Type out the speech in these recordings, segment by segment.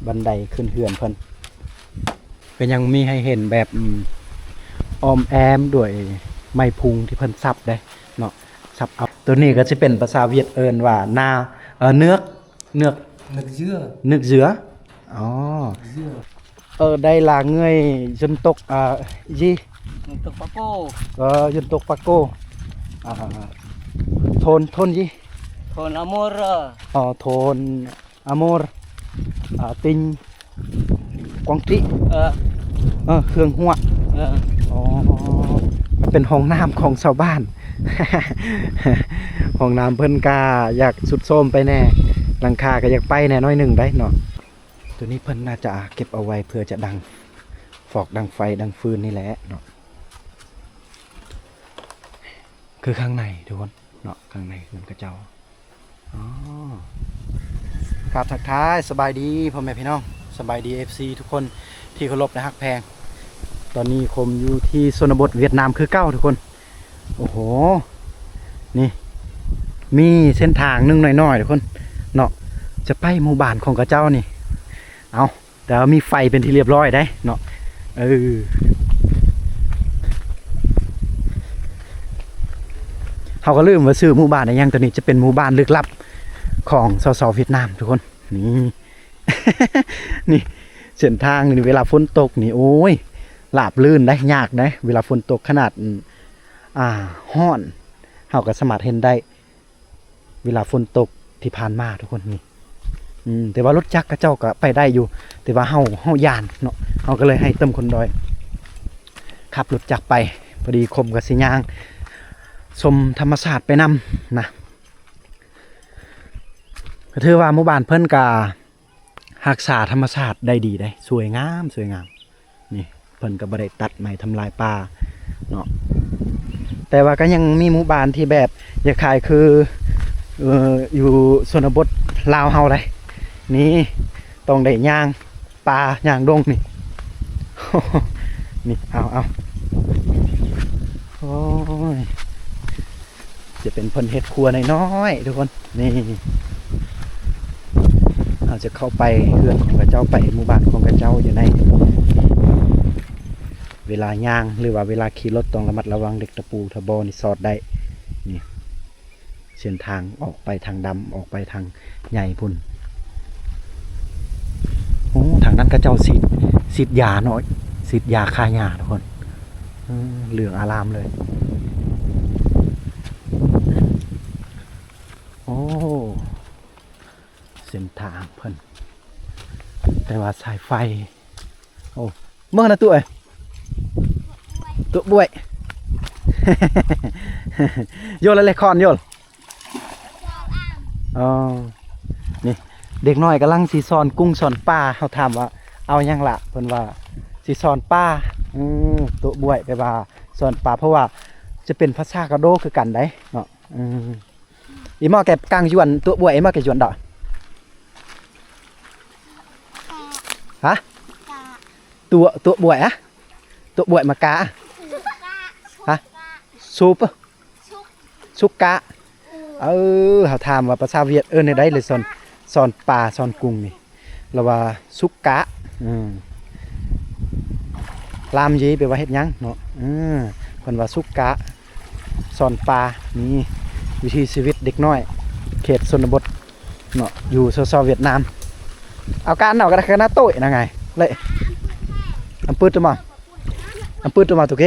ບັນໄດຂຶ້ນເຮືອນເພິ່ນ ກໍຍັງມີໃຫ້ເຫັນແບບ ອືມ ອ້ອມແອ້ມດ້ວຍໄມ້ພຸງທີ່ເພິ່ນສັບເດ້ເນາະ ສັບເອົາ. ໂຕນີ້ກໍຊິເປັນພາສາຫວຽດເອີ້ນວ່ານາ ເອີ ເນືອກ ເນືອກ Nước dưa. ເນືອກເສືອ ອໍ Dưa. Ở đây là người dân tộc, à, gì? Dân tộc Paco. Ờ, dân tộc Paco. À, thôn, thôn gì? Thôn Amor. Ờ, thôn Amor, à, tỉnh Quảng Trị. Ờ. Ờ, Hương Hoa. Ờ. ອໍ ເປັນຫ້ອງນ້ຳຂອງຊາວບ້ານ ຫ້ອງນ້ຳເພິ່ນກະຢາກຊຸດໂຊມໄປແດ່ ຫຼັງຄາກະຢາກໄປແດ່ໜ້ອຍໜຶ່ງໄດ໋ເນາະ. ໂຕນີ້ເພິ່ນໜ້າຈະເກັບເອົາໄວ້ເພື່ອຈະດັງຟອກ ດັງໄຟ ດັງຟືນນີ້ແຫຼະເນາະ. ຄືຂ້າງໃນທຸກຄົນເນາະ ຂ້າງໃນເຮືອນເຂົາເຈົ້າ. ອໍ ຄັບ ທັກທາຍສະບາຍດີພໍ່ແມ່ພີ່ນ້ອງ ສະບາຍດີ ເອັຟຊີ ທຸກຄົນທີ່ເຄົາລົບ ແລະ ຮັກແພງ. ຕອນນີ້ຄົມຢູ່ທີ່ຊົນນະບົດຫວຽດນາມຄືເກົ່າທຸກຄົນ. ໂອ້ໂຫ ນີ້ມີເສັ້ນທາງໜຶ່ງໜ້ອຍໆ ທຸກຄົນເນາະ ຈະໄປໝູ່ບ້ານຂອງເຂົາເຈົ້ານີ້. ເອົາ ແຕ່ວ່າມີໄຟເປັນທີ່ລຽບຮ້ອຍໄດ໋ເນາະ. ເອີ ເຮົາກໍລືມວ່າຊື່ໝູ່ບ້ານອີ່ຫຍັງ. ໂຕນີ້ຈະເປັນໝູ່ບ້ານລຶກລັບຂອງຊາວ ຊາວຫວຽດນາມທຸກຄົນ. ນີ້ ນີ້ເສັ້ນທາງນີ້ ເວລາຝົນຕົກນີ້ ໂອ້ຍ ລາບລື່ນໄດ໋ ຍາກໄດ໋. ເວລາຝົນຕົກຂະໜາດ ອືມ ອ່າ ຮ້ອນ ເຮົາກໍສາມາດເຫັນໄດ້ ເວລາຝົນຕົກທີ່ຜ່ານມາທຸກຄົນນີ້. ອືມ ແຕ່ວ່າລົດຈັກເຂົາເຈົ້າກໍໄປໄດ້ຢູ່ ແຕ່ວ່າເຮົາ ເຮົາຢ້ານເນາະ ເຮົາກໍເລີຍໃຫ້ເຕີມຄົນດອຍຂັບລົດຈັກໄປ. ພໍດີຄົມກໍຊິຍ່າງຊົມທຳມະຊາດໄປນຳນະ. ກໍຖືວ່າໝູ່ບ້ານເພິ່ນກໍຮັກສາທຳມະຊາດໄດ້ດີເດ້ ສວຍງາມ ສວຍງາມ. ນີ້ເພິ່ນກໍບໍ່ໄດ້ຕັດໄມ້ທຳລາຍປ່າເນາະ ແຕ່ວ່າກໍຍັງມີໝູ່ບ້ານທີ່ແບບຄ້າຍໆຄື ເອີ ຢູ່ຊົນນະບົດລາວເຮົາໄດ໋. ນີ້ຕ້ອງໄດ້ຍ່າງປ່າຍ່າງດົງນີ້ ນີ້ ເອົາ ເອົາ ໂອ້ຍ. ຈະເປັນເພິ່ນເຮັດຄົວນ້ອຍໆ ທຸກຄົນ. ນີ້ ເຮົາຈະເຂົ້າໄປເຮືອນຂອງເຂົາເຈົ້າ ໄປໝູ່ບ້ານຂອງເຂົາເຈົ້າຢູ່ໃນ ເວລາຍ່າງ ຫຼືວ່າເວລາຂີ່ລົດຕ້ອງລະມັດລະວັງ ເດັກຕະປູ ຖ້າບໍ່ນີ້ສອດໄດ້. ນີ້ເສັ້ນທາງອອກໄປທາງດຳ ອອກໄປທາງໃຫຍ່ພຸ້ນ. ໂອ້ ທາງນັ້ນເຂົາເຈົ້າສີດ ສີດຢາເນາະ ສີດຢາຂ້າຫຍ້າທຸກຄົນ. ເອີ ເຫຼືອງອາລາມເລີຍ. ໂອ້ ເສັ້ນທາງເພິ່ນ ແຕ່ວ່າສາຍໄຟ ໂອ້ ເບິ່ງນະ ຕຸເອີຍ ຕຸບວຍ ໂຍລະເລຄອນໂຍລ. ອໍ ນີ້ເດັກນ້ອຍກຳລັງຊິຊ້ອນກຸ້ງຊ້ອນປາ ເຮົາຖາມວ່າເອົາຫຍັງລະ ເພິ່ນວ່າຊິຊ້ອນປາ. ອື ຕຸບວຍ ແປວ່າຊ້ອນປາ ເພາະວ່າຈະເປັນພາສາກະໂດຄືກັນໄດ໋ເນາະ. ອື Em mò cái căng yuan, tua buổi em mò cái yuan đó. Hả? Tua, tua buổi á? Tua buổi mà cá á? Hả? Súp á? Súp cá. ເອີ ເຮົາຖາມວ່າພາສາຫວຽດເອີ້ນແນວໃດ ເລີຍສອນ ສອນປາ ສອນກຸ້ງນີ້. ລະວ່າສຸກກະ ອືມ ລາມເຢ ແປວ່າເຮັດຫຍັງເນາະ. ເອີ ເພິ່ນວ່າສຸກກະ ສອນປາ. ນີ້ວິຖີຊີວິດເດັກນ້ອຍເຂດຊົນນະບົດເນາະ ຢູ່ຊາວໆຫວຽດນາມ. ເອົາການເອົາກະນະໂຕ້ຍນະໄງເລະ ອຳປຶດມາ ອຳປຶດມາຕຸເກ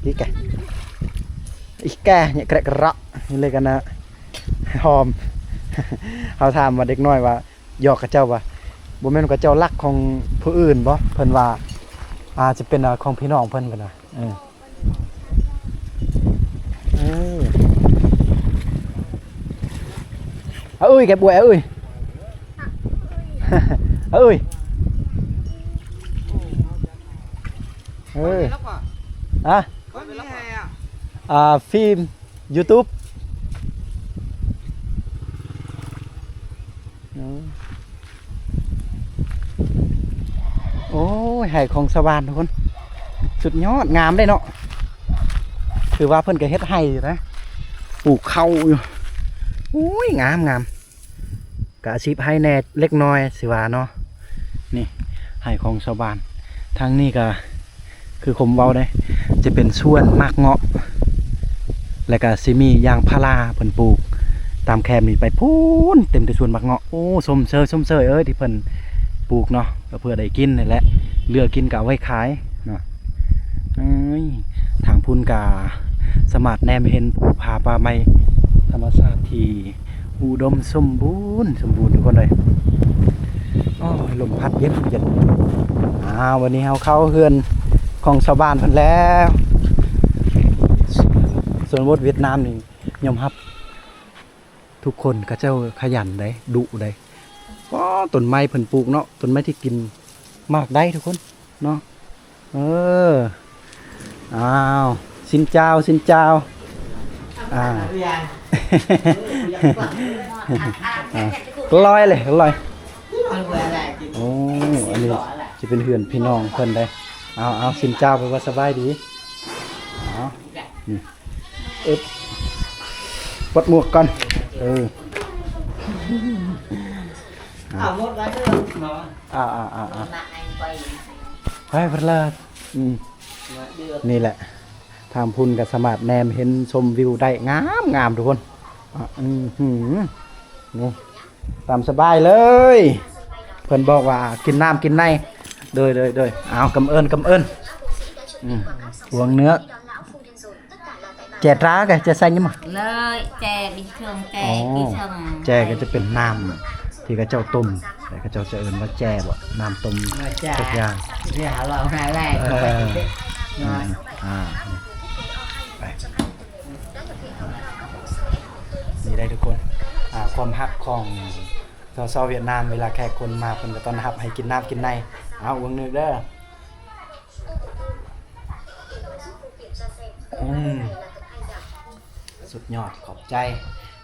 ອີກແກ ອີກແກ ເນຍແກະກະເລາະເລີຍກັນນະ ຫອມ. ເຮົາຖາມວ່າເດັກນ້ອຍວ່າ ຢອກເຂົາເຈົ້າວ່າ ບໍ່ແມ່ນເຂົາເຈົ້າລັກຂອງຜູ້ອື່ນບໍ່? ເພິ່ນວ່າ ອາດຈະເປັນ ອາ ຂອງພີ່ນ້ອງເພິ່ນ ເພິ່ນວ່າ. ເອີ ເອີ ເອົາເອີຍ ແກະບວຍ ເອົາເອີຍ ເອົາເອີຍ ເອີ ຮະ ອາ ຟີມ YouTube. ໂອ້ຍ ໄຮ່ຂອງຊາວບ້ານທຸກຄົນ ສຸດຍອດ ງາມເດ້ເນາະ. ຖືວ່າເພິ່ນກໍເຮັດໄຮ່ຢູ່ນະ ປູກເຂົ້າຢູ່. ໂອ້ຍ ງາມໆ. ກະອາຊີບໄຮ່ແດ່ເລັກນ້ອຍຊິວ່າເນາະ. ນີ້ໄຮ່ຂອງຊາວບ້ານ. ທາງນີ້ກະຄືຄົມເວົ້າເດ້ ຈະເປັນສວນໝາກເງາະ ແລ້ວກະຊິມີຢາງພາລາເພິ່ນປູກຕາມແຄມນີ້ໄປພຸ້ນ ເຕັມແຕ່ສວນໝາກເງາະ. ໂອ້ ຊົມເຊີຍ ຊົມເຊີຍເອີຍ ທີ່ເພິ່ນປູກເນາະ ກະເພື່ອໄດ້ກິນນີ້ແຫຼະ ເຫຼືອກິນກະເອົາໄວ້ຂາຍເນາະ. ເອີຍ ທາງພຸ້ນກະສາມາດແນມເຫັນພູຜາປ່າໄມ້ ທຳມະຊາດທີ່ອຸດົມສົມບູນ ສົມບູນທຸກຄົນເອີຍ. ໂອ້ຍ ລົມພັດເຢັນໆ. ອ້າວ ວັນນີ້ເຮົາເຂົ້າເຮືອນຂອງຊາວບ້ານເພິ່ນແລ້ວ. ຊົນນະບົດຫວຽດນາມນີ້ຍອມຮັບ ທຸກຄົນເຂົາເຈົ້າຂະຫຍັນໃດ໋ ດຸໃດ໋. ອໍ ຕົ້ນໄມ້ເພິ່ນປູກເນາະ ຕົ້ນໄມ້ທີ່ກິນໝາກໄດ້ທຸກຄົນເນາະ. ເອີ ອ້າວ ຊິນຈາວ ຊິນຈາວ. ອ່າ ອ່າ ລອຍເລີຍ ລອຍ. ໂອ້ ອັນນີ້ຊິເປັນເຮືອນພີ່ນ້ອງເພິ່ນເດ້. ເອົາ ເອົາ ຊິນຈາວ ແປວ່າສະບາຍດີ. ເອົາ ນີ້ ອຶບ ປົດໝວກກ່ອນ. ເອີ ເອົາໝົດໄວ້ເດີເນາະ. ອ່າ ອ່າ ອ່າ ອ່າ ໄປເພິ່ນລະ. ອືມ ນີ້ແຫຼະ ທາງພຸ້ນກະສາມາດແນມເຫັນຊົມວິວໄດ້ ງາມໆ ທຸກຄົນ. ອືມ ນີ້ ຕາມສະບາຍເລີຍ. ເພິ່ນບອກວ່າກິນນ້ຳກິນໃນ. ໂດຍ ໂດຍ ໂດຍ. ເອົາ ກຳເອີ້ນ ກຳເອີ້ນ. ອືມ ຫວງເໜືອ ແຈຕາກະ ແຈໃສ່ຍັງມາ ເລີຍ ແຈບິນເທິງ ແຈ ອໍ ບິນເທິງ ແຈກະຈະເປັນນ້ຳທີ່ເຂົາເຈົ້າຕົ້ມ ແລະເຂົາເຈົ້າຈະເອີ້ນວ່າແຈບໍ ນ້ຳຕົ້ມ ເອີ ແຈ ທຸກຢ່າງ ເອີ ເນາະ ອ່າ ໄປ ນີ້ໄດ້ທຸກຄົນ. ອ່າ ຄວາມຮັກຂອງ ຊາວ ຊາວຫວຽດນາມ ເວລາແຂກຄົນມາ ເພິ່ນກະຕ້ອນຮັບໃຫ້ກິນນ້ຳກິນໃນ. ເອົາ ຫວງເໜືອເດີ. ອືມ ສຸດຍອດ ຂອບໃຈ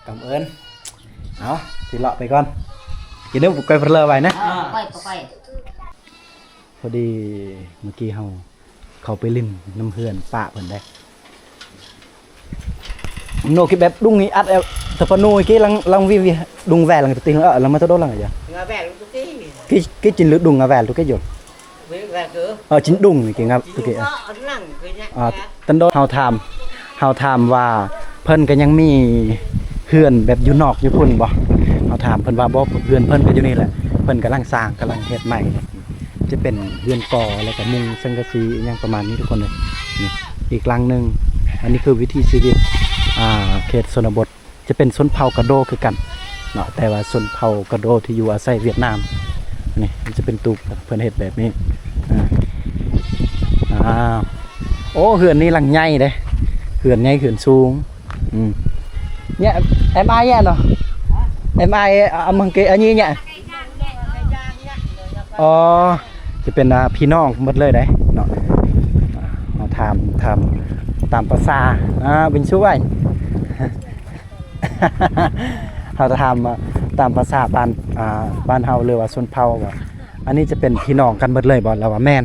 ກຳເອີ້ນ. ເອົາ ຊິເລາະໄປກ່ອນ ກິນເດີ ໄປເລີໄວ້ນະ. ເອີ ໄປ ໄປ ພໍດີມື້ກີ້ເຮົາ ເຂົ້າໄປຫຼິ້ນນຳເຮືອນປ້າເພິ່ນໄດ໋. Nô ki bep đùng i at el, tapa nô ki lang, lang vi vi đùng ve lang ti, ơ, lang ma to đô lang aja. Nga ve lu tu ki. Ki, ki chin lu đùng nga ve lu ki jol. Ve ve ke. Ơ, chin đùng ni ki nga tu ki. Ơ, lang ke nya. Ơ, tan đô ເຮົາຖາມ ເຮົາຖາມວ່າເພິ່ນກະຍັງມີເຮືອນແບບຢູ່ນອກຢູ່ພຸ້ນບໍ່? ເຮົາຖາມເພິ່ນວ່າບໍ່ ເຮືອນເພິ່ນກະຢູ່ນີ້ແຫຼະ ເພິ່ນກຳລັງສ້າງ ກຳລັງເຮັດໃໝ່. ຈະເປັນເຮືອນກໍ ແລ້ວກະມຸງສັງກະສີອີ່ຫຍັງປະມານນີ້ທຸກຄົນເອີຍ. ນີ້ອີກຫຼັງໜຶ່ງ ອັນນີ້ຄືວິຖີຊີວິດ ອ່າ ເຂດຊົນນະບົດ ຈະເປັນຊົນເຜົ່າກະໂດຄືກັນເນາະ ແຕ່ວ່າຊົນເຜົ່າກະໂດທີ່ຢູ່ອາໄສຫວຽດນາມ. ນີ້ມັນຈະເປັນຕູບ ເພິ່ນເຮັດແບບນີ້. ອ່າ ອ້າວ ໂອ້ ເຮືອນນີ້ຫຼັງໃຫຍ່ເດ້ ເຮືອນໃຫຍ່ ເຮືອນສູງ. ອືມ Em ai vậy nó? Em ai, à, mừng cái anh nhỉ? ອໍ ຈະເປັນ ອ່າ ພີ່ນ້ອງໝົດເລີຍເດ້ເນາະ. ເຮົາຖາມ ຖາມຕາມພາສາ ອ່າ ບິນຊູໄວ ເຮົາຖາມຕາມພາສາບ້ານ ອ່າ ບ້ານເຮົາ ຫຼືວ່າຊົນເຜົ່າວ່າ ອັນນີ້ຈະເປັນພີ່ນ້ອງກັນໝົດເລີຍບໍ່? ລາວວ່າແມ່ນ.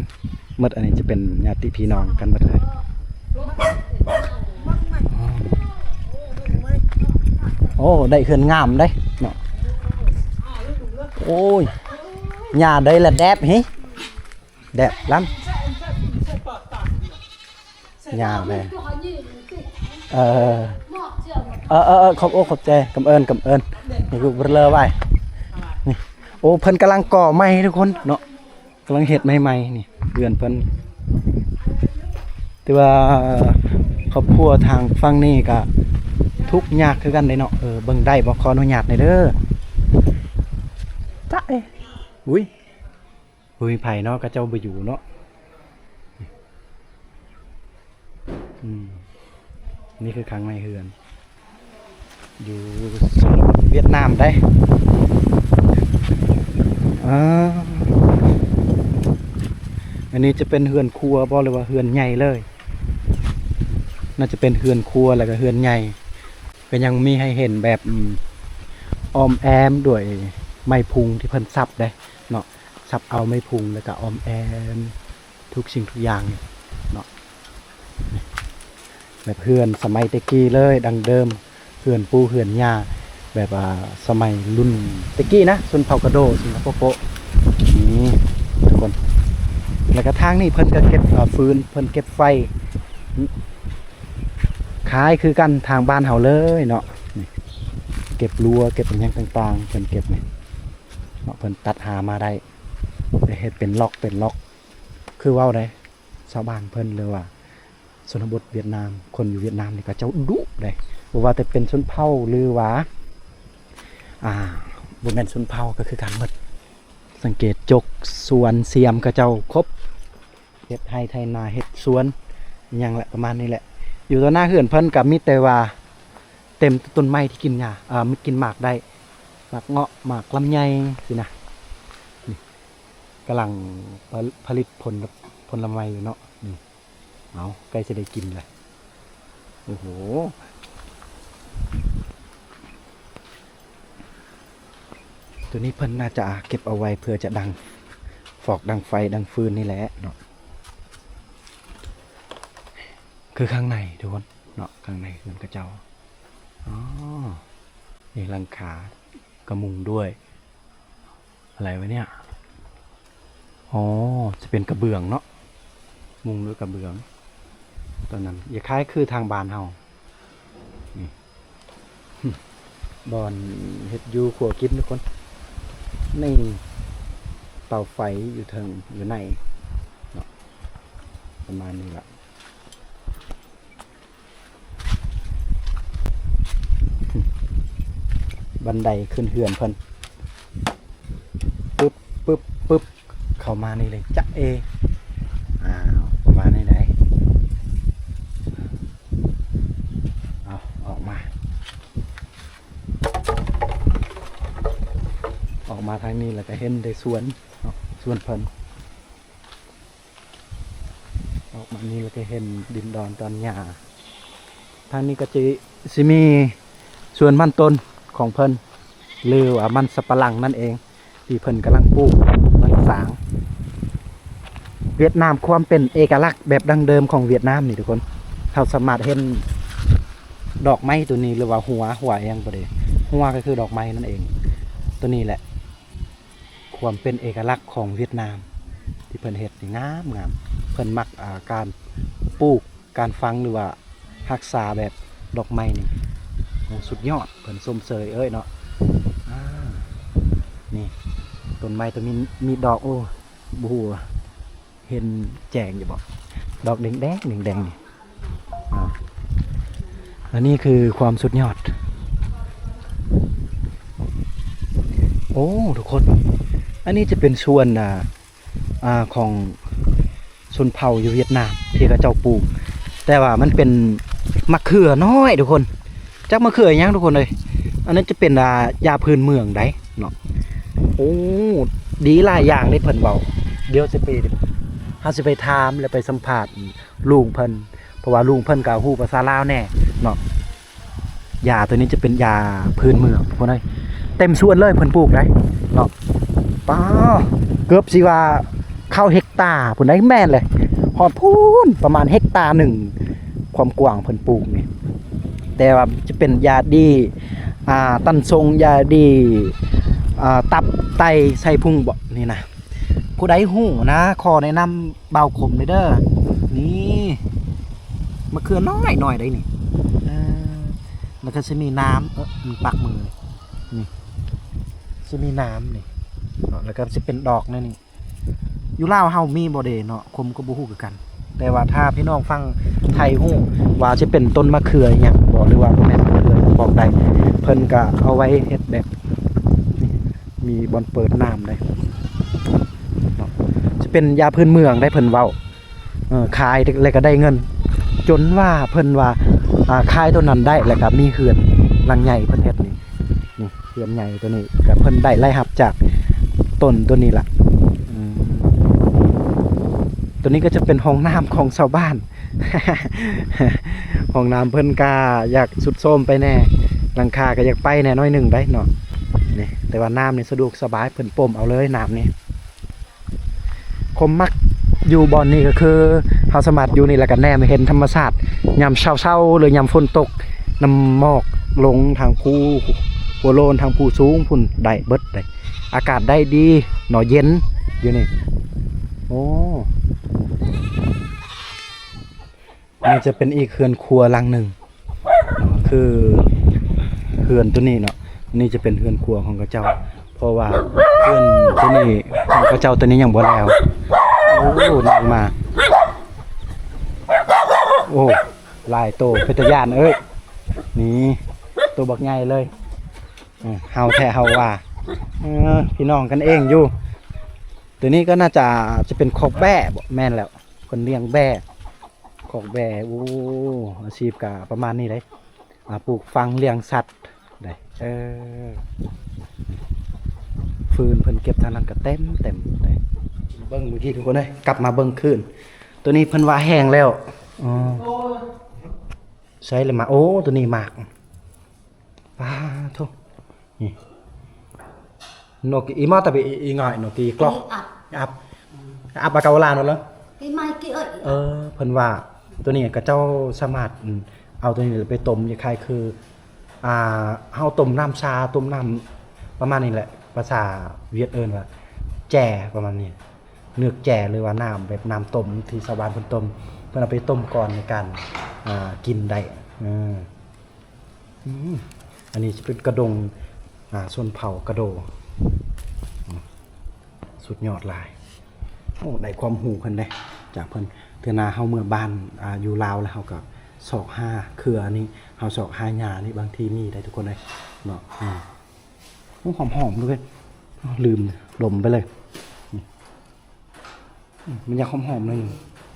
ໝົດ ອັນນີ້ຈະເປັນຍາດຕິພີ່ນ້ອງກັນໝົດເລີຍ. ໂອ້ ໄດ້ເຮືອນງາມເດ້ເນາະ. ໂອ້ຍ ຫຍ້າໄດ້ລະແດບເຮີ ແດບລ້ຳ ຫຍ້າແດ່. ເອີ ເອີ ເອີ ຂອບອົກຂອບໃຈ ກຳເອີ້ນ ກຳເອີ້ນ. ນີ້ຄືເລີໄວ້ ນີ້ ໂອ້ ເພິ່ນກຳລັງກໍ່ໃໝ່ທຸກຄົນເນາະ. ກຳລັງເຮັດໃໝ່ໆ ນີ້ເຮືອນເພິ່ນ. ແຕ່ວ່າຄອບຄົວທາງຝັ່ງນີ້ກະທຸກຍາກຄືກັນເດ້ເນາະ. ເອີ ເບິ່ງໄດ້ບໍ່? ຂໍອະນຸຍາດແດ່ເດີ. ຈະເອ ອຸ້ຍ ບໍ່ມີໃຜເນາະ ເຂົາເຈົ້າບໍ່ຢູ່ເນາະ. ອືມ ນີ້ຄືຂ້າງໃນເຮືອນ ຢູ່ຊົນນະບົດຫວຽດນາມໄດ໋. ອ່າ ອັນນີ້ຈະເປັນເຮືອນຄົວບໍ່ ຫຼືວ່າເຮືອນໃຫຍ່ເລີຍ? ໜ້າຈະເປັນເຮືອນຄົວ ແລ້ວກະເຮືອນໃຫຍ່ ກະຍັງມີໃຫ້ເຫັນແບບ ອືມ ອ້ອມແອ້ມດ້ວຍໄມ້ພຸງທີ່ເພິ່ນສັບໄດ໋ເນາະ. ສັບເອົາໄມ້ພຸງ ແລ້ວກະອ້ອມແອ້ມ ທຸກສິ່ງທຸກຢ່າງເນາະ. ແບບເຮືອນສະໄໝແຕ່ກີ້ເລີຍ ດັ້ງເດີມ ເຮືອນປູ່ເຮືອນຍ່າ. ແບບວ່າສະໄໝລຸ້ນແຕ່ກີ້ນະ ຊົນເຜົ່າກະໂດ ສິງກະໂປໂປະ ນີ້ທຸກຄົນ. ແລ້ວກະທາງນີ້ເພິ່ນກະເກັບ ເອີ ຟືນ ເພິ່ນເກັບໄຟ ຂາຍຄືກັນທາງບ້ານເຮົາເລີຍເນາະ. ນີ້ເກັບລົວ ເກັບອີ່ຫຍັງຕ່າງໆ ເພິ່ນເກັບນີ້ເນາະ ເພິ່ນຕັດຫາມາໄດ້ ໄດ້ເຮັດເປັນລັອກເປັນລັອກ ຄືເວົ້າໄດ໋ ຊາວບ້ານເພິ່ນ ຫຼືວ່າຊົນນະບົດຫວຽດນາມ ຄົນຢູ່ຫວຽດນາມນີ້ ເຂົາເຈົ້າດຸເດ້ ບໍ່ວ່າແຕ່ເປັນຊົນເຜົ່າ ຫຼືວ່າ ອ່າ ບໍ່ແມ່ນຊົນເຜົ່າ ກະຄືກັນໝົດ. ສັງເກດຈົກ ສວນ ສຽມ ເຂົາເຈົ້າຄົບ ເຮັດໄຮ່ໄຖນາ ເຮັດສວນ ອີ່ຫຍັງແຫຼະ ປະມານນີ້ແຫຼະ. ຢູ່ຕໍ່ໜ້າເຮືອນເພິ່ນກະມີແຕ່ວ່າເຕັມແຕ່ຕົ້ນໄມ້ທີ່ກິນຫຍ້າ ເອີ ມັນກິນໝາກໄດ້ ໝາກເງາະ ໝາກລຳໄຍ ຊີ້ນະ. ນີ້ກຳລັງຜະລິດຜົນ ຜົນລະໄມ້ຢູ່ເນາະ. ນີ້ ເອົາ ໃກ້ຊິໄດ້ກິນແລ້ວ. ໂອ້ໂຫ ໂຕນີ້ເພິ່ນໜ້າຈະເກັບເອົາໄວ້ເພື່ອຈະດັງຟອກ ດັງໄຟ ດັງຟືນນີ້ແຫຼະເນາະ. ຄືຂ້າງໃນທຸກຄົນເນາະ ຂ້າງໃນເຮືອນເຂົາເຈົ້າ. ອໍ ນີ້ຫຼັງຄາກະມຸງດ້ວຍ ອະໄລວະເນຍ? ອໍ ຈະເປັນກະເບື້ອງເນາະ ມຸງດ້ວຍກະເບື້ອງ. ຕອນນັ້ນ ຄ້າຍຄືທາງບ້ານເຮົານີ້ ບ່ອນເຮັດຢູ່ຄົວກິນທຸກຄົນ. ນີ້ເຕົາໄຟຢູ່ເທິງ ຢູ່ໃນເນາະ ປະມານນີ້ລະ. ບັນໄດຂຶ້ນເຮືອນເພິ່ນ ປຶບ ປຶບ ປຶບ ເຂົ້າມານີ້ເລີຍ ຈະເອ ອ້າວ ປະມານນີ້ໄດ໋. ເອົາ ອອກມາ ອອກມາທາງນີ້ແລ້ວກະເຫັນໄດ້ສວນເນາະ ສວນເພິ່ນ. ອອກມານີ້ແລ້ວກະເຫັນດິນດອນຕອນຫຍ້າ. ທາງນີ້ກະຈະ ຊິມີສວນມັນຕົ້ນຂອງເພິ່ນ ຫຼືວ່າມັນສຳປະຫຼັງນັ້ນເອງ ທີ່ເພິ່ນກຳລັງປູກ ກຳລັງສ້າງ. ຫວຽດນາມ ຄວາມເປັນເອກະລັກແບບດັ້ງເດີມຂອງຫວຽດນາມນີ້ທຸກຄົນ ເຮົາສາມາດເຫັນດອກໄມ້ໂຕນີ້ ຫຼືວ່າຫົວ ຫົວອີ່ຫຍັງບໍ່ເດ ຫົວກະຄືດອກໄມ້ນັ້ນເອງ ໂຕນີ້ແຫຼະ. ຄວາມເປັນເອກະລັກຂອງຫວຽດນາມທີ່ເພິ່ນເຮັດນີ້ງາມໆ. ເພິ່ນມັກ ອ່າ ການປູກ ການຝັງ ຫຼືວ່າຮັກສາແບບດອກໄມ້ນີ້ ໂອ້ ສຸດຍອດ ເພິ່ນຊົມເຊີຍເອີຍເນາະ. ອ່າ ນີ້ ຕົ້ນໄມ້ໂຕມີ ມີດອກ ໂອ້ ບໍ່ຮູ້ວ່າເຫັນແຈ້ງຢູ່ບໍ່ ດອກແດງໆ ແດງໆ ນີ້. ອ່າ ອັນນີ້ຄືຄວາມສຸດຍອດ. ໂອ້ ທຸກຄົນ ອັນນີ້ຈະເປັນສວນ ອ່າ ອ່າ ຂອງຊົນເຜົ່າຢູ່ຫວຽດນາມທີ່ເຂົາເຈົ້າປູກ ແຕ່ວ່າມັນເປັນໝາກເຂືອນ້ອຍທຸກຄົນ. ຈັກໝາກເຂືອອີ່ຫຍັງທຸກຄົນເອີຍ. ອັນນັ້ນຈະເປັນ ອ່າ ຢາພື້ນເມືອງໃດເນາະ. ໂອ້ ດີຫຼາຍຢ່າງເດ້ເພິ່ນເວົ້າ. ດຽວຊິໄປ ເຮົາຊິໄປຖາມ ແລະ ໄປສຳພາດ ລຸງເພິ່ນ ເພາະວ່າລຸງເພິ່ນກະຮູ້ພາສາລາວແດ່ເນາະ. ຢາໂຕນີ້ຈະເປັນຢາພື້ນເມືອງພຸ້ນເດ້ ເຕັມສວນເລີຍເພິ່ນປູກໄດ໋ເນາະ. ປ້າ ເກືອບຊິວ່າເຂົ້າເຮັກຕາພຸ້ນໄດ໋. ແມ່ນເລີຍ ຮອດພຸ້ນປະມານເຮັກຕາໜຶ່ງ ຄວາມກວ້າງເພິ່ນປູກນີ້. ແຕ່ວ່າຈະເປັນຢາດີ ອ່າ ຕັນຊົງ ຢາດີ ອ່າ ຕັບໄຕໄສ້ພຸງເບາະນີ້ນະ. ຜູ້ໃດຮູ້ນະ ຂໍແນະນຳບ່າວຄົມແດ່ເດີ. ນີ້ ມະເຂືອນ້ອຍໆ ໄດ໋ນີ້. ເອີ ແລ້ວກະຊິມີນ້ຳ ເອີ ມັນປັກມືນີ້ ນີ້ ຊິມີນ້ຳນີ້ເນາະ ແລ້ວກະຊິເປັນດອກແນວນີ້. ຢູ່ລາວເຮົາມີບໍ່ເດເນາະ ຄົມກະບໍ່ຮູ້ຄືກັນ. ແຕ່ວ່າຖ້າພີ່ນ້ອງຝັ່ງໄທຮູ້ວ່າຊິເປັນຕົ້ນມະເຂືອອີ່ຫຍັງບໍ ຫຼືວ່າບໍ່ແມ່ນມະເຂືອບອກໄດ້ ເພິ່ນກະເອົາໄວ້ເຮັດແບບ ມີບ່ອນເປີດນ້ຳໄດ້ເນາະ. ຊິເປັນຢາພື້ນເມືອງໄດ໋ ເພິ່ນເວົ້າ. ເອີ ຂາຍແລ້ວກະໄດ້ເງິນ ຈົນວ່າເພິ່ນວ່າ ອ່າ ຂາຍໂຕນັ້ນໄດ້ ແລ້ວກະມີເຮືອນຫຼັງໃຫຍ່ເພິ່ນເຮັດນີ້ ນີ້ ເຮືອນໃຫຍ່ໂຕນີ້ ກະເພິ່ນໄດ້ລາຍຮັບຈາກຕົ້ນໂຕນີ້ລະ. ອືມ ໂຕນີ້ກະຈະເປັນຫ້ອງນ້ຳຂອງຊາວບ້ານ. ຫ້ອງນ້ຳເພິ່ນກະຢາກຊຸດໂຊມໄປແດ່ ຫຼັງຄາກະຢາກໄປແດ່ໜ້ອຍໜຶ່ງໄດ໋ເນາະ. ນີ້ ແຕ່ວ່ານ້ຳນີ້ສະດວກສະບາຍ ເພິ່ນປົມເອົາເລີຍນ້ຳນີ້. ຄວາມມັກຢູ່ບ່ອນນີ້ກະຄື ເຮົາສາມາດຢູ່ນີ້ແລ້ວກະແນມເຫັນທຳມະຊາດ ຍາມເຊົ້າໆ ຫຼືຍາມຝົນຕົກ ນ້ຳໝອກລົງທາງພູ ຫົວໂລ້ນທາງພູສູງພຸ້ນໄດ້ເບິດເດ້. ອາກາດໄດ້ດີເນາະ ເຢັນຢູ່ນີ້. ໂອ້ ນີ້ຈະເປັນອີກເຮືອນຄົວຫຼັງໜຶ່ງ ຄືເຮືອນໂຕນີ້ເນາະ. ນີ້ຈະເປັນເຮືອນຄົວຂອງເຂົາເຈົ້າ ເພາະວ່າເຮືອນໂຕນີ້ຂອງເຂົາເຈົ້າໂຕນີ້ຍັງບໍ່ແລ້ວ. ໂອ້ ນາງມາ ໂອ້ ຫຼາຍໂຕ ເປັນຕາຢ້ານເອີຍ. ນີ້ໂຕບັກໃຫຍ່ເລີຍ. ເອີ ເຮົາແທ້ເຮົາວ່າ ເອີ ພີ່ນ້ອງກັນເອງຢູ່. ໂຕນີ້ກໍໜ້າຈະ ຈະເປັນຄອກແບ້ບໍ? ແມ່ນແລ້ວ ເພິ່ນລ້ຽງແບ້ ຄອກແບ້. ໂອ້ ອາຊີບກະປະມານນີ້ເດ້ ອາ ປູກຝັງ ລ້ຽງສັດເດ້. ເອີ ຟືນເພິ່ນເກັບທາງນັ້ນກະເຕັມໆເດ້. ເບິ່ງມື້ກີ້ທຸກຄົນເອີຍ ກັບມາເບິ່ງຄືນ. ໂຕນີ້ເພິ່ນວ່າແຫ້ງແລ້ວ. ອໍ ໃສ່ລະມາ ໂອ້ ໂຕນີ້ໝາກ ປາໂທ້ ນີ້ Noki ima tapi i ngai noki kloh. Ap. Ap. Ap akau la no lo. Imai ki oi. ເອີ ເພິ່ນວ່າໂຕນີ້ເຂົາເຈົ້າສາມາດ ອືມ ເອົາໂຕນີ້ໄປຕົ້ມ ຄ້າຍໆຄື ອ່າ ເຮົາຕົ້ມນ້ຳຊາ ຕົ້ມນ້ຳປະມານນີ້ແຫຼະ ພາສາຫວຽດເອີ້ນວ່າແຈ ປະມານນີ້ ເນືອກແຈ ຫຼືວ່ານ້ຳແບບນ້ຳຕົ້ມທີ່ຊາວບ້ານເພິ່ນຕົ້ມ ເພິ່ນເອົາໄປຕົ້ມກ່ອນໃນການ ອ່າ ກິນໄດ້. ເອີ ອືມ ອັນນີ້ຈະເປັນກະດົງ ອ່າ ຊົນເຜົ່າກະໂດ. ອືມ ສຸດຍອດຫຼາຍ. ໂອ້ ໄດ້ຄວາມຮູ້ເພິ່ນເດ້ ຈາກເພິ່ນ. ເທື່ອໜ້າເຮົາເມືອບ້ານ ອ່າ ຢູ່ລາວແລ້ວ ເຮົາກໍຊອກຫາເຄືອນີ້ ເຮົາຊອກຫາຫຍ້ານີ້ ບາງທີມີໄດ້ທຸກຄົນເອີຍເນາະ. ອືມ ໂອ້ ຫອມໆເລີຍ ລືມລົມໄປເລີຍ. ອືມ ມັນຢາກຫອມໆໜ້ອຍໜຶ່ງ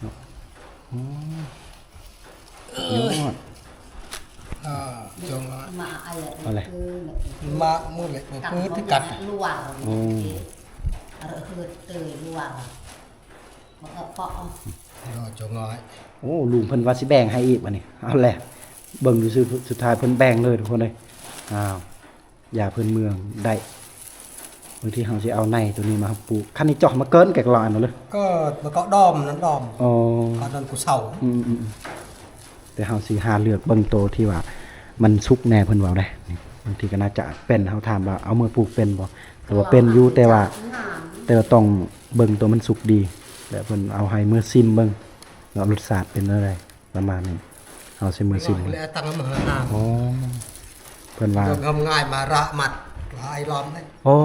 ເນາະ. ໂອ້ ຍອດ ອ່າ ຈົງ ມາອະໄລ ເອົາເລີຍ ມາມື້ເລັກມື້ປືດທີ່ກັດ. ໂອ້ ເອີ ເຮີດເຕີຍລວງ ມາເກາະເກາະ ເນາະ ຈົງນ້ອຍ. ໂອ້ ລຸງເພິ່ນວ່າຊິແບ່ງໃຫ້ອີກບັດນີ້. ເອົາແຫຼະ ເບິ່ງດູ ສຸດ ສຸດທ້າຍເພິ່ນແບ່ງເລີຍທຸກຄົນເອີຍ. ອ້າວ ຢາພື້ນເມືອງໄດ້ ບາງທີເຮົາຊິເອົາໃນໂຕນີ້ມາປູກ. ຄັນນີ້ເຈາະມາເກີນແກກລອຍເນາະເລີຍ ກໍມາເກາະດອມນັ້ນດອມ. ອໍ ເກາະນັ້ນກູເຊົາ. ອືມໆໆ ແຕ່ເຮົາຊິຫາເລືອກເບິ່ງໂຕທີ່ວ່າມັນສຸກແດ່ ເພິ່ນເວົ້າໄດ໋. ນີ້ບາງທີກໍໜ້າຈະເປັນ ເຮົາຖາມວ່າເອົາເມືອປູກເປັນບໍ່ ແຕ່ວ່າເປັນຢູ່ ແຕ່ວ່າ ແຕ່ວ່າຕ້ອງເບິ່ງໂຕມັນສຸກດີ ແລະ ເພິ່ນເອົາໃຫ້ເມືອຊິມເບິ່ງວ່າລົດຊາດເປັນແນວໃດ. ປະມານນີ້ ເຮົາຊິມືຊິມ. ອໍ ເພິ່ນວ່າ ງ່າຍມາຣະມັດ ຫຼາຍລອມເດ້. ໂອ້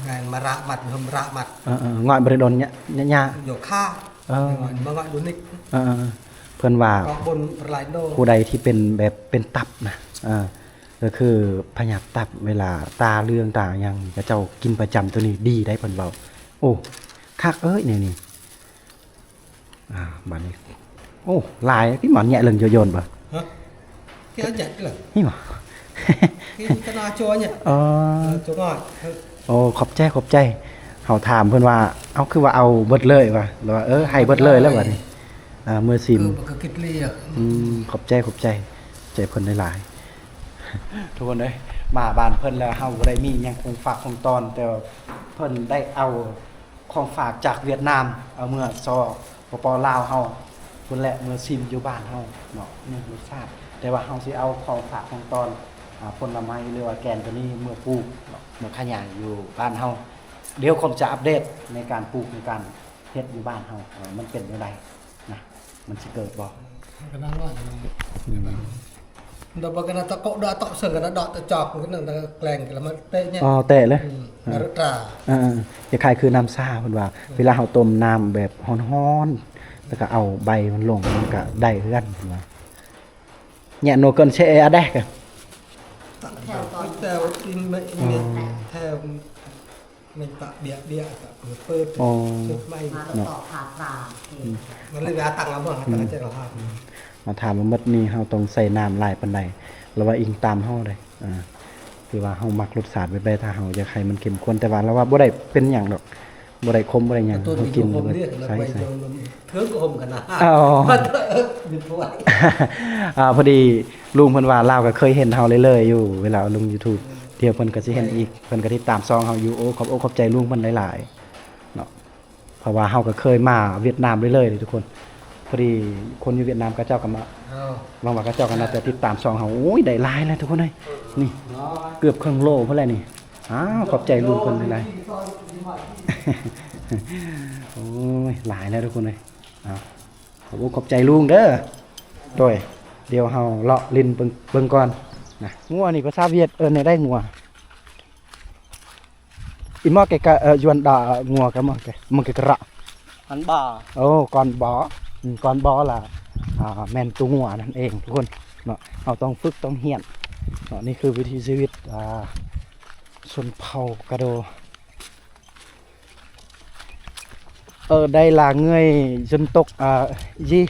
ງ່າຍມາຣະມັດ ເພິ່ນຣະມັດ. ເອີໆ ງ່າຍບໍ່ໄດ້ດົນຍາ ຍາ ໂຍຄາ. ເອີ ມາງ່າຍຢູ່ນິກ. ເອີໆ ເພິ່ນວ່າ ຜູ້ໃດທີ່ເປັນແບບເປັນຕັບນະ ເອີ ກໍຄືພະຍາດຕັບ ເວລາຕາເຫຼືອງຕາຫຍັງ ເຂົາເຈົ້າກິນປະຈຳໂຕນີ້ດີໄດ໋ ເພິ່ນເວົ້າ. ໂອ້ ຄັກເອີຍ ແນວນີ້. ອ່າ ບາດນີ້ ໂອ້ ຫຼາຍ ພີ່ໝອນແຍະເລິງໂຍໂຍນບໍ່? ຮະ? ແກະແຍະເລີຍ ນີ້ບໍ່? ກິນຕະນາໂຈຍ ເອີ ໂຈຍ. ໂອ້ ຂອບໃຈ ຂອບໃຈ. ເຮົາຖາມເພິ່ນວ່າ ເອົາ ຄືວ່າເອົາເບິດເລີຍວ່າ ແລ້ວວ່າ ເອີ ໃຫ້ເບິດເລີຍແລ້ວບັດນີ້. ອ່າ ເມືອຊິມ ຄືບໍ່ຄືກິດເລຍ. ອືມ ຂອບໃຈ ຂອບໃຈ ໃຈເພິ່ນຫຼາຍໆ ທຸກຄົນເອີຍ. ມາບ້ານເພິ່ນແລ້ວ ເຮົາບໍ່ໄດ້ມີຫຍັງຂອງຝາກຂອງຕ້ອນ ແຕ່ວ່າເພິ່ນໄດ້ເອົາ ຂອງຝາກຈາກຫວຽດນາມ ເອົາເມືອ ສປປ ລາວເຮົາພຸ້ນແຫຼະ ເມືອຊິມຢູ່ບ້ານເຮົາເນາະ ມີລົດຊາດ. ແຕ່ວ່າເຮົາຊິເອົາຂອງຝາກຂອງຕ້ອນ ອາ ຜົນລະໄມ້ ຫຼືວ່າແກນໂຕນີ້ເມືອປູກເນາະ ເມືອຂະຫຍາຍຢູ່ບ້ານເຮົາ. ດຽວຄອມຈະອັບເດດໃນການປູກ ໃນການເຮັດຢູ່ບ້ານເຮົາ ເອີ ມັນເປັນແນວໃດ. ນະ ມັນຊິເກີດບໍ່? ມັນກໍໜ້ານ້ອຍນະ. ອືມ ດອກບໍ່ກໍໜ້າຕະໂກະດອກຕອກເຊິ່ງກໍໜ້າດອກຕະຈອກ ມັນກໍໜ້າແກລ້ງກັນລະ ມັນເຕະແຍະ. ອໍ ເຕະເລີຍ. ອືມ ອືມ ອາ ຄະຄ້າຍໆຄືນ້ຳຊາ ເພິ່ນວ່າ ອືມ ເວລາເຮົາຕົ້ມນ້ຳແບບຮ້ອນໆ ແລ້ວກໍເອົາໃບມັນລົງ ມັນກໍໄດ້ຄືກັນ ເພິ່ນວ່າ. ແຍະໂນເກີນເຊເອອາແດກະ ແຖວກ່ອນ ແຖວ ແຖວ ແຖວ ມັນປະເບຍເບຍ ເປີດ ອໍ ເປີດໃໝ່ ມາຕໍ່ພາສາ ອືມ ມັນເລີຍວ່າຕັ້ງເອົາເບິ່ງ ອືມ ຕັ້ງໃຈເອົາພາບ ອືມ ມາຖາມວ່າໝົດນີ້ເຮົາຕ້ອງໃສ່ນ້ຳຫຼາຍປານໃດ ລະວ່າອີງຕາມເຮົາເດ້ ອ່າ ຄືວ່າເຮົາມັກລົດຊາດແບບໃດ ຖ້າເຮົາຢາກໃຫ້ມັນເຂັ້ມຂຸ້ນ ແຕ່ວ່າລະວ່າບໍ່ໄດ້ເປັນຫຍັງດອກ ບໍ່ໄດ້ຂົມບໍ່ໄດ້ຫຍັງ ເຮົາກິນແບບໃສໆ ເຖິງກໍຫົມກັນນະ ອໍ ມີພວກ ອ່າ ພໍດີ ລຸງເພິ່ນວ່າລາວກໍເຄີຍເຫັນເຮົາເລື້ອຍໆຢູ່ ເວລາເອົາລົງຢູທູບ ດຽວເພິ່ນກໍຊິເຫັນອີກ ເພິ່ນກໍຕິດຕາມຊ່ອງເຮົາຢູ່. ໂອ້ ຂອບອົກຂອບໃຈລຸງເພິ່ນຫຼາຍໆເນາະ ເພາະວ່າເຮົາກໍເຄີຍມາຫວຽດນາມເລື້ອຍໆເດ້ທຸກຄົນ. ພໍດີຄົນຢູ່ຫວຽດນາມເຂົາເຈົ້າກໍມາ ເອົາ ຫວັງວ່າເຂົາເຈົ້າກໍໜ້າຈະຕິດຕາມຊ່ອງເຮົາ. ໂອ້ຍ ໄດ້ຫຼາຍແລ້ວທຸກຄົນເອີຍ ນີ້ເກືອບເຄິ່ງໂລພຸ້ນແຫຼະນີ້. ອ້າວ ຂອບໃຈລຸງເພິ່ນຫຼາຍໆ. ໂອ້ຍ ຫຼາຍແລ້ວທຸກຄົນເອີຍ. ອ້າວ ຂອບອົກຂອບໃຈລຸງເດີ. ໂດຍ ດຽວເຮົາເລາະຫຼິ້ນເບິ່ງ ເບິ່ງກ່ອນນະ. ງົວນີ້ພາສາຫວຽດເອີ້ນແນວໃດ? ງົວ Imo ke ka, ơ, yuan da ngua ke mo ke, mo ke kera. Con bò. Ồ, con bò. Ừ, con bò là, à, ແມ່ນໂຕງົວນັ້ນເອງທຸກຄົນເນາະ. ເຮົາຕ້ອງຝຶກຕ້ອງຮຽນເນາະ. ນີ້ຄືວິຖີຊີວິດ ອ່າ ຊົນເຜົ່າກະໂດ. Ở đây là người dân tộc, à, gì?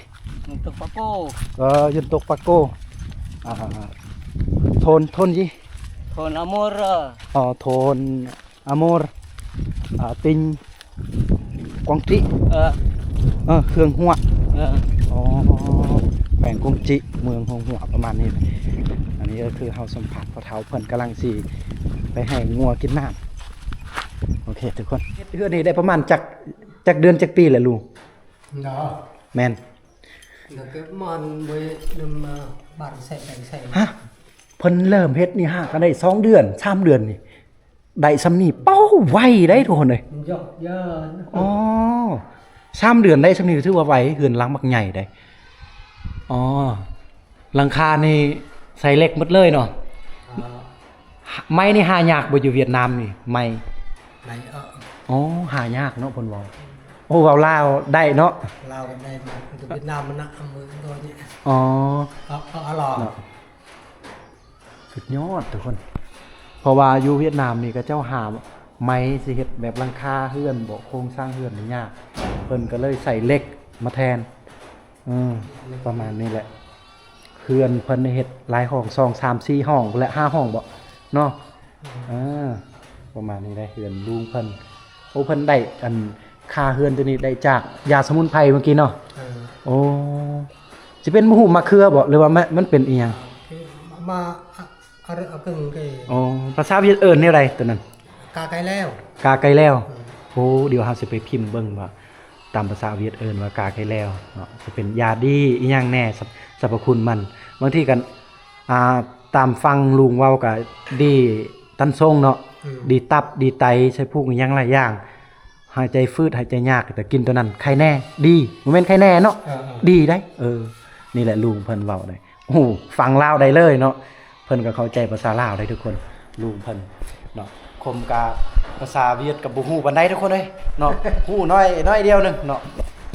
Dân tộc Paco. Ờ, dân tộc Paco. À, thôn, thôn gì? Thôn Amor. Ờ, thôn Amor, à, tỉnh Quảng Trị. Ờ. Ờ, Hương Hoa. Ờ. ອໍ ແຂວງກົງຈິ ເມືອງຫົງຫົວ ປະມານນີ້ແຫຼະ. ອັນນີ້ກໍຄືເຮົາສຳພາດພໍ່ເຖົ້າເພິ່ນກຳລັງຊິໄປໃຫ້ງົວກິນນ້ຳ. ໂອເຄທຸກຄົນ ເຮືອນນີ້ໄດ້ປະມານຈັກ ຈັກເດືອນຈັກປີແລ້ວລຸງ? ເນາະ ແມ່ນ ແລ້ວກໍມັນໄວ້ນຳ ເອີ ບ້ານໃສ່ແປງໃສ່ ຮະ ເພິ່ນເລີ່ມເຮັດນີ້ຫາກໍໄດ້ສອງເດືອນ ສາມເດືອນນີ້ ໄດ້ຊ່ຳນີ້ ເປົ້າ ໄວໄດ໋ທຸກຄົນເອີຍ. ອໍ ສາມເດືອນໄດ້ຊ່ຳນີ້ຖືວ່າໄວ ເຮືອນຫຼັງບັກໃຫຍ່ໄດ໋. ອໍ ຫຼັງຄານີ້ໃສ່ເຫຼັກໝົດເລີຍເນາະ. ເອີ ໄມ້ນີ້ຫາຍາກບໍ່ ຢູ່ຫວຽດນາມນີ້ ໄມ້? ໄມ້ ເອີ ໂອ້ ຫາຍາກເນາະ ເພິ່ນເວົ້າ. ໂອ້ ເວົ້າລາວໄດ້ເນາະ ລາວກໍໄດ້ ຫວຽດນາມມັນນະ ເອົາມືໂດຍນີ້. ອໍ ເອົາ ເອົາ ເອົາຫຼໍ່ ເນາະ ສຸດຍອດທຸກຄົນ ເພາະວ່າຢູ່ຫວຽດນາມນີ້ ເຂົາເຈົ້າຫາໄມ້ຊິເຮັດແບບຫຼັງຄາເຮືອນບໍ ໂຄງສ້າງເຮືອນນີ້ຍາກ ເພິ່ນກໍເລີຍໃສ່ເຫຼັກມາແທນ. ເອີ ປະມານນີ້ແຫຼະ ເຮືອນເພິ່ນເຮັດຫຼາຍຫ້ອງ ສອງ ສາມ ສີ່ ຫ້ອງພຸ້ນແຫຼະ ຫ້າ ຫ້ອງບໍເນາະ. ເອີ ປະມານນີ້ແຫຼະ ເຮືອນລຸງເພິ່ນ. ໂອ້ ເພິ່ນໄດ້ອັນ ຄ່າເຮືອນຕົວນີ້ໄດ້ຈາກຢາສະໝຸນໄພເມື່ອກີ້ເນາະ. ເອີ ໂອ້ ຊິເປັນໝາກຫູມໝາກເຂືອບໍ ຫຼືວ່າມັນ ມັນເປັນອີ່ຫຍັງ? ມາ ອາ ອາ ອາເກິ່ງເກ. ອໍ ພາສາຫວຽດເອີ້ນແນວໃດຕົວນັ້ນ? ກາໄກ່ແລ້ວ ກາໄກ່ແລ້ວ. ເອີ ໂອ້ ດຽວເຮົາຊິໄປພິມເບິ່ງວ່າ ຕາມພາສາຫວຽດເອີ້ນວ່າກາໄກ່ແລ້ວເນາະ ຊິເປັນຢາດີອີ່ຫຍັງແດ່ ສັບ ສັບພະຄຸນມັນ. ບາງທີກໍ ອ່າ ຕາມຟັງລຸງເວົ້າກໍດີຕັນຊົງເນາະ. ອືມ ດີຕັບ ດີໄຕ ໄສ້ພຸງ ອີ່ຫຍັງຫຼາຍຢ່າງ ຫາຍໃຈຝືດ ຫາຍໃຈຍາກ ແຕ່ກິນຕົວນັ້ນໄຄແນ່ ດີ ບໍ່ແມ່ນໄຄແນ່ເນາະ. ເອີ ເອີ ດີໄດ໋. ເອີ ນີ້ແຫຼະລຸງເພິ່ນເວົ້າໄດ໋. ໂອ້ ຟັງລາວໄດ້ເລີຍເນາະ ເພິ່ນກໍເຂົ້າໃຈພາສາລາວໄດ້ທຸກຄົນ ລຸງເພິ່ນເນາະ. ຄົມກະພາສາຫວຽດກໍບໍ່ຮູ້ປານໃດທຸກຄົນເອີຍເນາະ ຮູ້ໜ້ອຍ ໜ້ອຍດຽວໜຶ່ງເນາະ.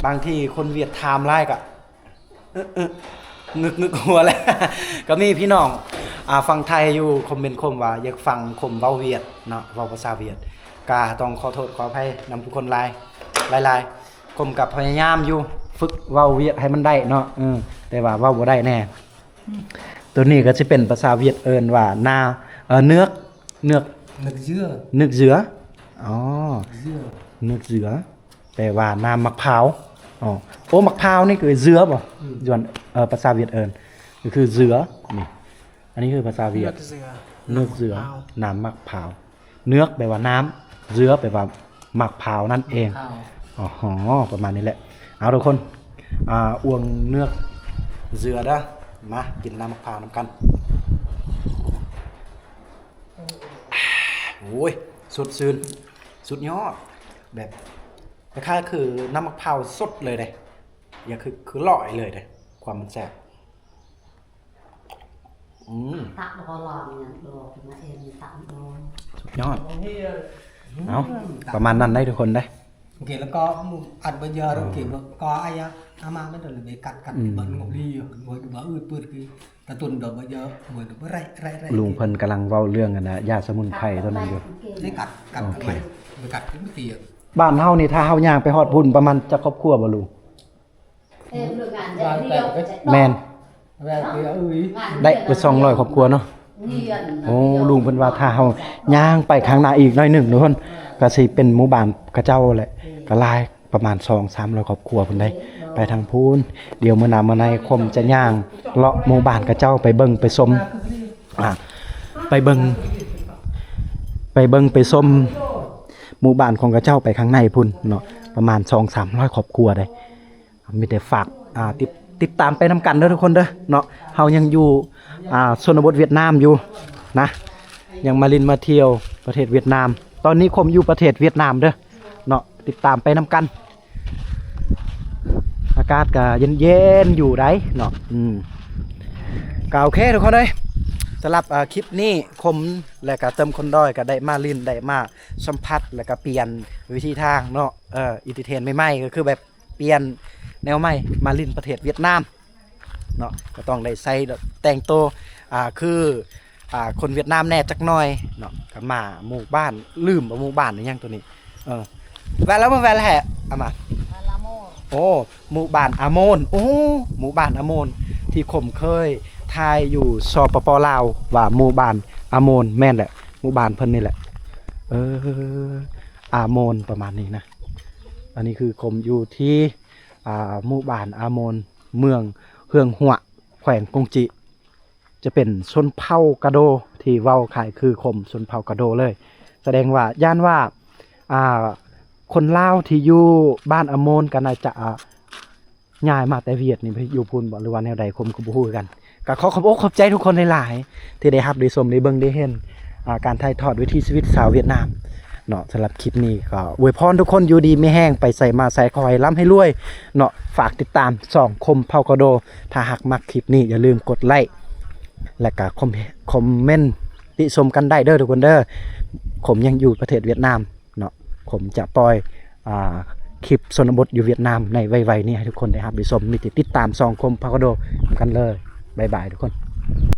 ບາງທີຄົນຫວຽດຖາມຫຼາຍກະ ອຶ ອຶ ງຶກໆຫົວແຫຼະ. ກໍມີພີ່ນ້ອງ ອ່າ ຝັ່ງໄທຢູ່ຄອມເມັນຄົມວ່າຢາກຟັງຄົມເວົ້າຫວຽດເນາະ ເວົ້າພາສາຫວຽດ ກະຕ້ອງຂໍໂທດຂໍອະໄພນຳທຸກຄົນຫຼາຍ ຫຼາຍໆ. ຄົມກໍພະຍາຍາມຢູ່ຝຶກເວົ້າຫວຽດໃຫ້ມັນໄດ້ເນາະ ເອີ ແຕ່ວ່າເວົ້າບໍ່ໄດ້ແນ່. ໂຕນີ້ກໍຊິເປັນພາສາຫວຽດເອີ້ນວ່າ ນາ ເອີ ເນືອກ ເນືອກ ເນືອກເຢືອ ເນືອກເຢືອ. ອໍ ເຢືອ ເນືອກເຢືອ ແປວ່ານ້ຳໝາກພ້າວ. ອໍ ໂອ້ ໝາກພ້າວນີ້ຄືເຢືອບໍ? ອືມ ຢູ່ ເອີ ພາສາຫວຽດເອີ້ນກໍຄືເຢືອນີ້. ອັນນີ້ຄືພາສາຫວຽດ ເນືອກເຢືອ ເນືອກເຢືອ ໝາກພ້າວ ນ້ຳໝາກພ້າວ. ເນືອກແປວ່ານ້ຳ ເຢືອແປວ່າໝາກພ້າວນັ້ນເອງ. ໝາກພ້າວ ອໍ ປະມານນີ້ແຫຼະ. ເອົາທຸກຄົນ ອ່າ ອວງເນືອກເຢືອເດີ ມາກິນນ້ຳໝາກພ້າວນຳກັນ. ໂອ້ຍ ສົດຊື່ນ ສຸດຍອດ ແບບຄ້າຍໆຄືນ້ຳໝາກພ້າວສົດເລີຍເດ້ ຢ່າຄື ຄືຫຼອຍເລີຍເດ້ ຄວາມມັນແຊບ. ອືມ ຕັກບໍ່ພໍລອງຫຍັງດອກ ມາເອັນຕັກດອກ ສຸດຍອດ. ເອົາ ປະມານນັ້ນໄດ໋ທຸກຄົນເດ້. ໂອເຄ ແລ້ວກໍອັນບໍ່ເຢີ ໂອເຄ ກໍອາຍາ ອາມາແມ່ນໂດນໄປກັດກັດ ອືມ ເບິ່ງງົບລີ ບໍ່ ບໍ່ອືດປືດຄື ຕະຕຸນດອກບໍ່ເຢີ ບໍ່ໄດ້ ໄດ້ ໄດ້ ລຸງເພິ່ນກຳລັງເວົ້າເລື່ອງອັນນ່າ ຢາສະໝຸນໄພຕົວນັ້ນຢູ່ ໄດ້ກັດ ກັດ ໂອເຄ ໄປກັດຄືບໍ່ຕີ. ບ້ານເຮົານີ້ ຖ້າເຮົາຍ່າງໄປຮອດພຸ້ນ ປະມານຈັກຄອບຄົວບໍ່ລຸງ? ແມ່ນ ໄດ້ເກືອບສອງຮ້ອຍຄອບຄົວເນາະ. ໂອ້ ລຸງເພິ່ນວ່າຖ້າເຮົາຍ່າງໄປຂ້າງໜ້າອີກໜ້ອຍໜຶ່ງທຸກຄົນ ກໍຊິເປັນໝູ່ບ້ານເຂົາເຈົ້າແຫຼະ ກໍຫຼາຍ ປະມານສອງສາມຮ້ອຍຄອບຄົວພຸ້ນໃດ໋ ໄປທາງພຸ້ນ. ດຽວມື້ໜ້າມື້ໃນຄົມຈະຍ່າງເລາະໝູ່ບ້ານເຂົາເຈົ້າ ໄປເບິ່ງໄປຊົມ ອ່າ ໄປເບິ່ງ ໄປເບິ່ງໄປຊົມໝູ່ບ້ານຂອງເຂົາເຈົ້າໄປຂ້າງໃນພຸ້ນເນາະ ປະມານສອງສາມຮ້ອຍຄອບຄົວໃດ໋. ມີແຕ່ຝາກ ອ່າ ຕິດ ຕິດຕາມໄປນຳກັນເດີທຸກຄົນເດີເນາະ. ເຮົາຍັງຢູ່ ອ່າ ຊົນນະບົດຫວຽດນາມຢູ່ນະ, ຍັງມາຫຼິ້ນມາທ່ຽວປະເທດຫວຽດນາມ. ຕອນນີ້ຄົມຢູ່ປະເທດຫວຽດນາມເດີເນາະ, ຕິດຕາມໄປນຳກັນ. ອາກາດກະເຢັນໆຢູ່ໃດ໋ເນາະ. ອືມ ກະໂອເຄທຸກຄົນເອີຍ, ສຳລັບ ເອີ ຄລິບນີ້ ຄົມ ແລະກະເຕີມຄົນດອຍ ກະໄດ້ມາຫຼິ້ນ ໄດ້ມາສຳຜັດ ແລະກະປ່ຽນວິທີທາງເນາະ, ເອີ ເອັນເຕີເທນໃໝ່ໆ ກະຄືແບບປ່ຽນແນວໃໝ່ ມາຫຼິ້ນປະເທດຫວຽດນາມເນາະ, ກະຕ້ອງໄດ້ໃສ່ແຕ່ງໂຕ ອ່າ ຄື ອ່າ ຄົນຫວຽດນາມແດ່ຈັກໜ່ອຍເນາະ. ກະມາໝູ່ບ້ານ ລືມວ່າໝູ່ບ້ານອີ່ຫຍັງໂຕນີ້. ເອີ ແວ່ນແລ້ວ ແວ່ນແລ້ວແຮະ ອາມາ ໂອ້ ໝູ່ບ້ານອາໂມນ. ໂອ້ ໝູ່ບ້ານອາໂມນ ທີ່ຂົມເຄີຍຖ່າຍຢູ່ ສປປ ລາວ ວ່າໝູ່ບ້ານອາໂມນ. ແມ່ນແຫຼະ ໝູ່ບ້ານເພິ່ນນີ້ແຫຼະ. ເອີ ອາໂມນປະມານນີ້ນະ. ອັນນີ້ຄືຂົມຢູ່ທີ່ ອ່າ ໝູ່ບ້ານອາໂມນ ເມືອງເຮືອງຫົວ ແຂວງກົງຈີ ຈະເປັນຊົນເຜົ່າກະໂດ ທີ່ເວົ້າຄ້າຍຄືຄົມຊົນເຜົ່າກະໂດເລີຍ. ສະແດງວ່າ ຢ້ານວ່າ ອ່າ ຄົນລາວທີ່ຢູ່ບ້ານອາໂມນ ກໍໜ້າຈະ ອ່າ ຍ້າຍມາແຕ່ຫວຽດນີ້ ໄປຢູ່ພຸ້ນບໍ ຫຼືວ່າແນວໃດ ຄົມກໍບໍ່ຮູ້ຄືກັນ. ກໍຂໍຂອບອົກຂອບໃຈທຸກຄົນຫຼາຍໆ ທີ່ໄດ້ຮັບໄດ້ຊົມໄດ້ເບິ່ງໄດ້ເຫັນ ອ່າ ການຖ່າຍທອດວິຖີຊີວິດຊາວຫວຽດນາມເນາະ. ສຳລັບຄລິບນີ້ກໍອວຍພອນທຸກຄົນຢູ່ດີມີແຮງ ໄປໃສມາໃສຂໍໃຫ້ລ່ຳໃຫ້ລວຍເນາະ. ຝາກຕິດຕາມຊ່ອງຄົມເຜົ່າກະໂດ. ຖ້າຫາກມັກຄລິບນີ້ ຢ່າລືມກົດໄລ້ ແລະກະຄອມ ຄອມເມັນຕິຊົມກັນໄດ້ເດີທຸກຄົນເດີ. ຂົມຍັງຢູ່ປະເທດຫວຽດນາມເນາະ, ຂົມຈະປ່ອຍ ອ່າ ຄລິບຊົນນະບົດຢູ່ຫວຽດນາມໃນໄວໆນີ້ໃຫ້ທຸກຄົນໄດ້ຮັບໄດ້ຊົມ. ມີແຕ່ຕິດຕາມຊ່ອງຄົມເຜົ່າກະໂດນຳກັນເລີຍ. ບາຍບາຍທຸກຄົນ.